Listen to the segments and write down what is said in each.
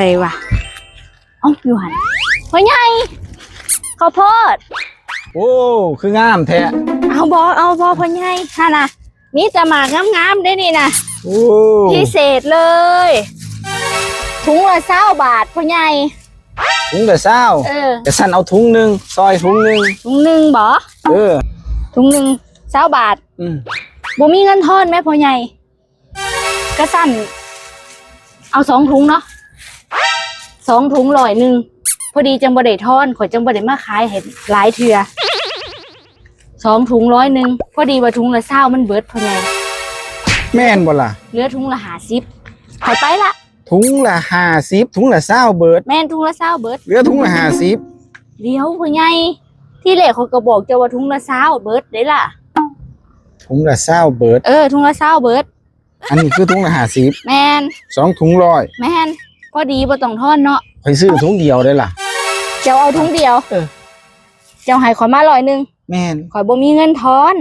ໃສວະ? ເອົ້າ ຢູ່ຫັ້ນ ພໍ່ໃຫຍ່ ເຂົ້າໂພດ. ໂອ້ ຄືງາມແທ້. ເອົາບໍ່ ເອົາບໍ່ ພໍ່ໃຫຍ່? ຫັ້ນນະ ມີແຕ່ໝາກງາມໆເດ້ນີ້ນະ. ໂອ້ ພິເສດເລີຍ ຖົງລະຊາວບາດ ພໍ່ໃຫຍ່. ຖົງລະຊາວ? ເອີ ກະຊັ້ນເອົາຖົງໜຶ່ງ ຊ່ອຍຖົງໜຶ່ງ. ຖົງໜຶ່ງບໍ? ເອີ ຖົງໜຶ່ງຊາວບາດ. ອືມ ບໍ່ມີເງິນທອນແມ້ພໍ່ໃຫຍ່. ກະຊັ້ນເອົາສອງຖົງເນາະ ສອງຖົງຮ້ອຍໜຶ່ງ ພໍດີຈັ່ງບໍ່ໄດ້ທອນ ຂ້ອຍຈັ່ງບໍ່ໄດ້ມາຂາຍໃຫ້ຫຼາຍເທື່ອ. ສອງຖົງຮ້ອຍໜຶ່ງ ພໍດີວ່າຖົງລະຊາວມັນເບິດ ພໍ່ໃຫຍ່. ແມ່ນບໍ່ລະ? ເຫຼືອຖົງລະຫ້າສິບ ຂ້ອຍໄປລະ. ຖົງລະຫ້າສິບ ຖົງລະຊາວເບິດ? ແມ່ນ ຖົງລະຊາວເບິດ ເຫຼືອຖົງລະຫ້າສິບ. ດຽວ ພໍ່ໃຫຍ່ ທີແລກຂ້ອຍກໍບອກເຈົ້າວ່າຖົງລະຊາວເບິດເດ້ລະ. ຖົງລະຊາວເບິດ? ເອີ ຖົງລະຊາວເບິດ. ອັນນີ້ຄືຖົງລະຫ້າສິບ? ແມ່ນ. ສອງຖົງຮ້ອຍ? ແມ່ນ. ພໍດີບໍ່ຕ້ອງທອນເນາະ. ຂ້ອຍຊື້ຖົງດຽວເດ້ລະ. ເຈົ້າເອົາຖົງດຽວ? ເອີ ເຈົ້າໃຫ້ຂ້ອຍມາຮ້ອຍໜຶ່ງ. ແມ່ນ. ຂ້ອຍບໍ່ມີເງິນທອນ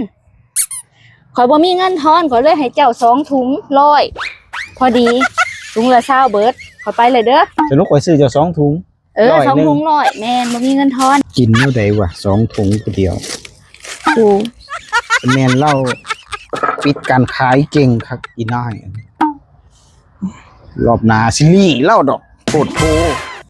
ຂ້ອຍບໍ່ມີເງິນທອນ ຂ້ອຍເລີຍໃຫ້ເຈົ້າສອງຖົງຮ້ອຍ ພໍດີຖົງລະຊາວເບິດ. ຂ້ອຍໄປແລ້ວເດີ. ສະຫຼຸບຂ້ອຍຊື້ເຈົ້າສອງຖົງ? ເອີ ສອງຖົງຮ້ອຍ. ແມ່ນ ບໍ່ມີເງິນທອນ. ກິນແນວໃດວະ ສອງຖົງຜູ້ດຽວ? ໂອ້ ແມ່ນລາວປິດການຂາຍເກັ່ງຄັກອີນາຍ. ລອບໜ້າຊິລີ້ລາວດອກ ໂພດໂພ.